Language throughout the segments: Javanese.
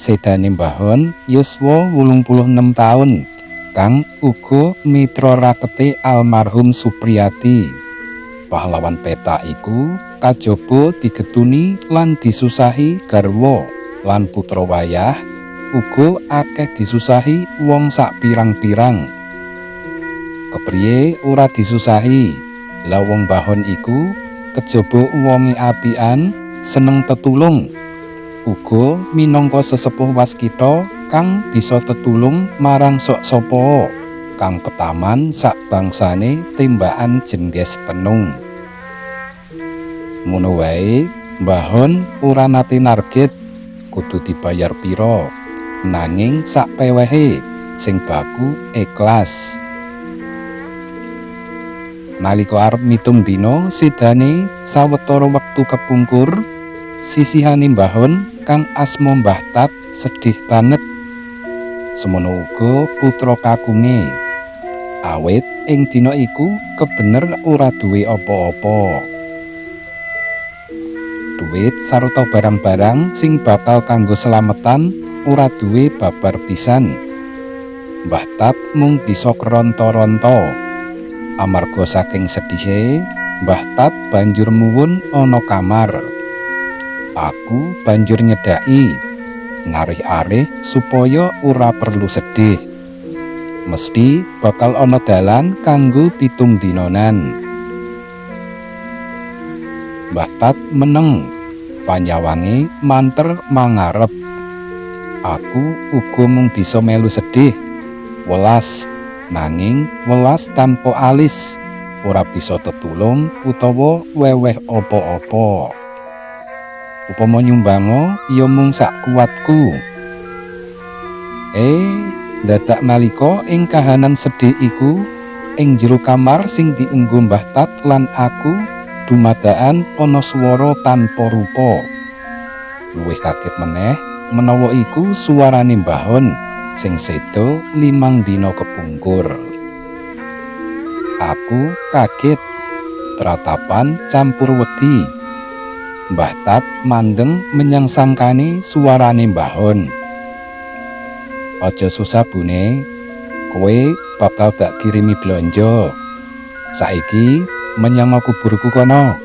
Sedane Mbah Hon yuswa 86 taun, kang uga mitra rakete almarhum Supriyati. Pahlawan peta iku kajaba digetuni lan disusahi garwa lan putra wayah, uga akeh disusahi wong sak pirang-pirang. Kepriye ora disusahi? Lah wong Mbah Hon iku kejaba wonge apian, seneng tetulung. Uga minangka sesepuh waskita kang bisa tetulung marang sok sapa kang petaman sak bangsane tembakan jengges tenung. Ngono wae, Mbah Hon ora nate narget kudu dibayar pira, nanging sak pewehe sing baku ikhlas. Nalika arep mitung dina sedane sawetara wektu kepungkur, sisihane Mbah Hon kang asma Mbah Tat sedih banget. Semono uga putra kakunge. Awit ing dina iku kebener ora duwe apa-apa. Duit sarta barang-barang sing bakal kanggo selametan ora duwe babar pisan. Mbah Tat mung bisa keronta-ronta. Amarga saking sedihe, Mbah Tat banjur muwun ana kamar. Aku banjur nyedhaki, ngarih-arih supaya ora perlu sedih. Mesti bakal ana dalan kanggo pitung dinanan. Mbah Tat meneng, panyawange manter mangarep. Aku uga mung bisa melu sedih, welas, nanging welas tanpa alis, ora bisa tetulung utawa weweh apa-apa. Upama nyumbango ya mung sak kuatku. Dadak nalika ing kahanan sedih iku, ing jero kamar sing dienggo Mbah Tat lan aku dumadakan ana swara tanpa rupa. Luwih kaget meneh menawa iku suarane Mbah Hon sing seda 5 dina kepungkur. Aku kaget, tratapan campur wedi. Mbah Tat mandeng menyang sangkane suarane Mbah Hon. Aja susah bune, kowe bakal dak kirimi blonjo. Saiki menyang kuburku kono.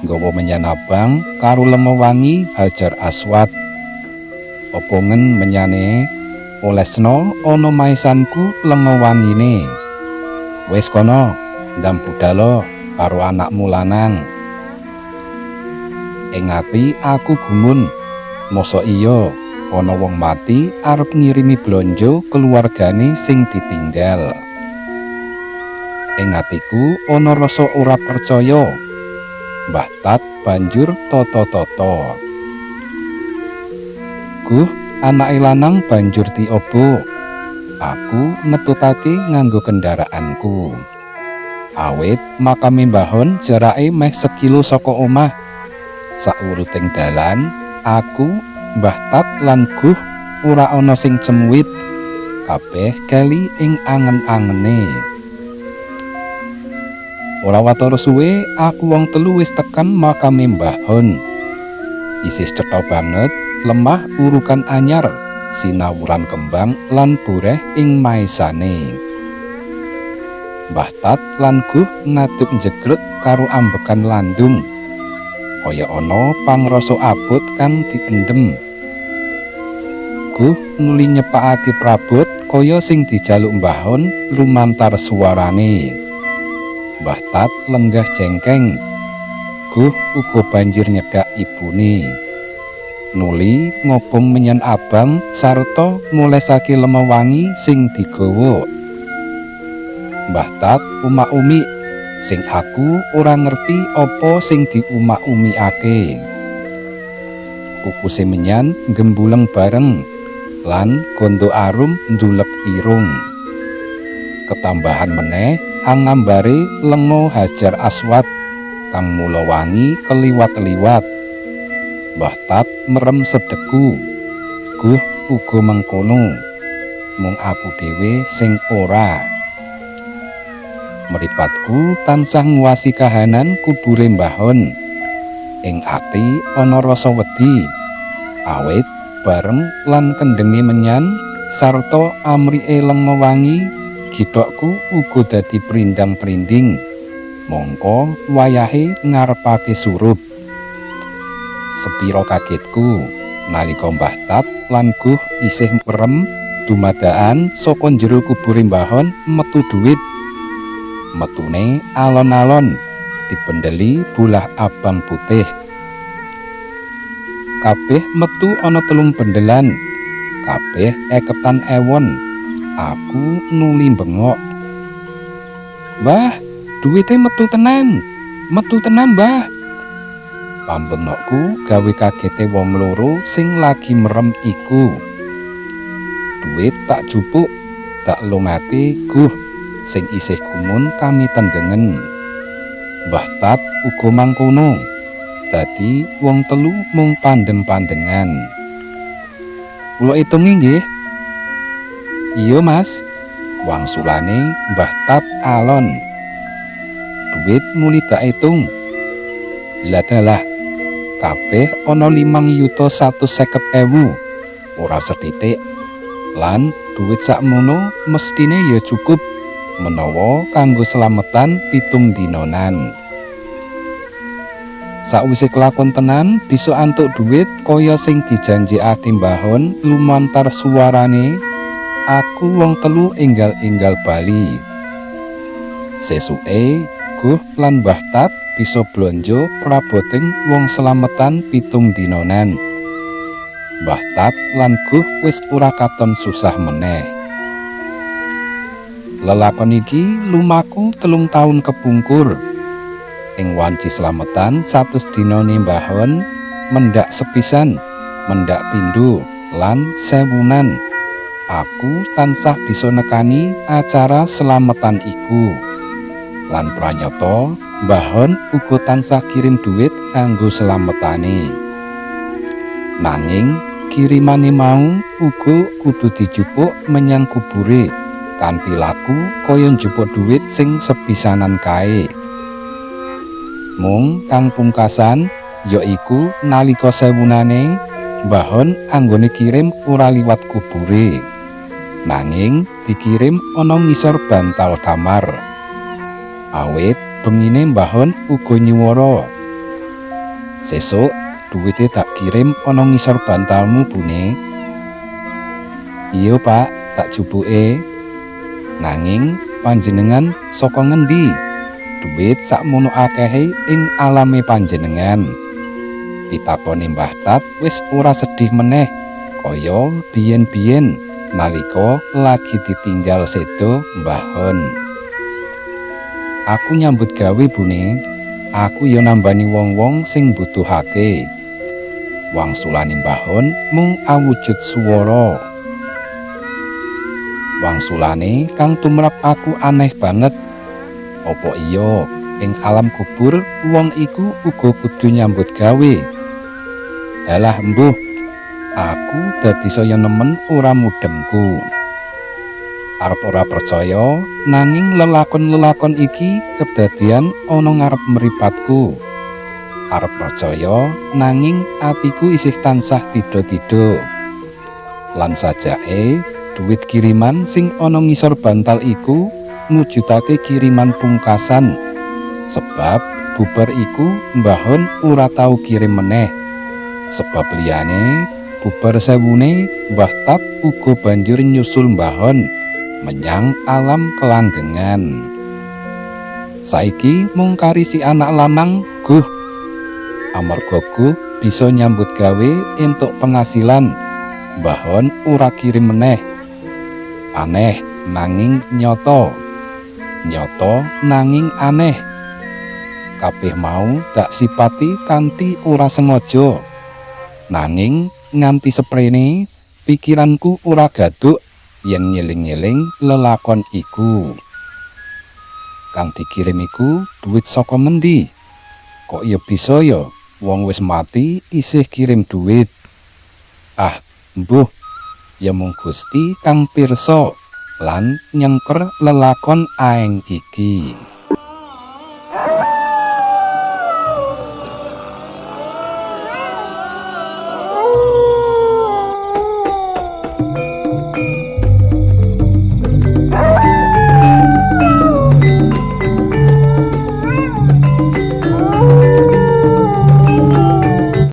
Nggawa menyan abang karo lenga wangi Hajar Aswad. Opongen menyane, olesno ana maesanku lenga wangine. Wis kono, ndang budalo karo anakmu lanang. Ing ati aku gumun, mosok iya ana wong mati arep ngirimi blonjo keluargane sing ditinggal. Ing atiku ana rasa ora percaya. Mbah Tat banjur tata-tata. Guh, anake lanang banjur diobo. Aku ngetutake nganggo kendaraanku. Awit makame Mbah Hon jarake meh sekilo saka omah. Sauruting dalan, aku, Mbah Tat lan Guh ora ana sing cemuwit. Kabeh keli ing angen-angene. Ora watara suwe, aku wong telu wis tekan makame Mbah Hon. Isih cetha banget lemah urukan anyar, sinawuran kembang lan boreh ing maesane. Mbah Tat lan Guh ngadeg njegreg karo ambekan landung. Kaya ana pangrasa abot kang dipendhem. Guh nuli nyepakake prabot kaya sing dijaluk Mbah Hon lumantar suarane. Mbah Tat lenggah jengkeng. Guh uga banjur nyegak ibune. Nuli ngobong menyan abang sarta ngolesake lemah wangi sing digawa. Mbah Tat umak-umik sing aku ora ngerti apa sing diumak-umikake. Kukuse menyan gembuleng bareng lan gondo arum ndulek irung. Ketambahan meneh angambare lenga Hajar Aswad kang mula wangi keliwat-liwat. Mbah Tat merem sedeku. Guh uga mengkono. Mung aku dhewe sing ora. Mripatku tansah nguwasi kahanan kubure Mbah Hon. Ing ati ana rasa wedi. Awit Bareng lan kendenge menyan sarta amrihe lenga wangi, githokku uga dadi prindang-prinding. Mongko wayahe ngarepake surup. Sepira kagetku nalika Mbah Tat lan Guh isih merem dumadakan saka njero kubure Mbah Hon metu duit. Metune alon-alon dipendeli bulah abang putih. Kabeh metu ana telung bendelan. Kabeh eketan ewon. Aku nuli bengok. "Mbah, duwite metu tenan. Metu tenan, Mbah." Pambengokku gawe kagete wong loro sing lagi merem iku. Duit tak jupuk, tak lungake Guh sing isih gumun kami tenggengen. Mbah Tat uga mangkono. Dadi wong telu mung pandeng-pandengan. "Kula itungi nggih." "Iya, Mas." Wangsulane Mbah Tat alon. Duit nuli tak itung. Lah dalah, kabeh ana 5.150.000. Ora sethithik. Lan duit sakmono mestine ya cukup menawa kanggo slametan 7 dinonan. Sakwise kelakon tenan bisa antuk duit kaya sing dijanjekake Mbah Hon lumantar suarane, aku wong telu enggal-enggal bali. Sesuke Guh lan Mbah Tat bisa blonjo praboting wong slametan 7 dinonan. Mbah Tat lan Guh wis ora katon susah meneh. Lelakon iki lumaku 3 taun kepungkur. Ing wanci slametan 100 dinane Mbah Hon mendak sepisan, mendak pindho lan sewunan. Aku tansah bisa nekani acara slametan iku. Lan pranyata Mbah Hon uga tansah kirim duit kanggo slametane. Nanging kirimane mau uga kudu dijupuk menyang kubure kanthi laku kaya njupuk duit sing sepisanan kae. Mung kang pungkasan yaiku nalika sewunane, Mbah Hon anggone kirim ora liwat kubure. Nanging dikirim ana ngisor bantal kamar. Awit bengine Mbah Hon uga nyuwara. "Sesuk duwite tak kirim ana ngisor bantalmu, Bune." "Iya, Pak," tak jupuke. "Nanging panjenengan saka ngendi duit sakmono akehe ing alame panjenengan?" Pitakone Mbah Tat wis ora sedih meneh kaya biyen-biyen nalika lagi ditinggal sedo Mbah Hon. "Aku nyambut gawe, Bune. Aku ya nambani wong-wong sing mbutuhake." Wangsulane Mbah Hon mung awujud swara. Wangsulane kang tumrap aku aneh banget. Apa iya ing alam kubur wong iku uga kudu nyambut gawe? Halah, embuh. Aku dadi saya nemen ora mudengku. Arep ora percaya, nanging lelakon-lelakon iki kedadian ana ngarep mripatku. Arep percaya, nanging atiku isih tansah tida-tida. Lan sajake duit kiriman sing ana ngisor bantal iku mujudake kiriman pungkasan. Sebab bubar iku Mbah Hon ora tau kirim meneh. Sebab liyane bubar sewune Mbah Tat uga banjur nyusul Mbah Hon menyang alam kelanggengan. Saiki mung kari si anak lanang, Guh. Amarga Guh bisa nyambut gawe entuk penghasilan, Mbah Hon ora kirim meneh. Aneh nanging nyoto. Nyoto nanging aneh. Kabeh mau dak sipati kanthi ora sengaja. Nanging nganti seprene pikiranku ora gaduk yen nyeling-nyeling lelakon iku. Kang dikirim iku duit saka ngendi? Kok ya bisa ya wong wis mati isih kirim duit? Ah, mbuh. Ya mung Gusti kang pirsa lan nyengker lelakon aeng iki.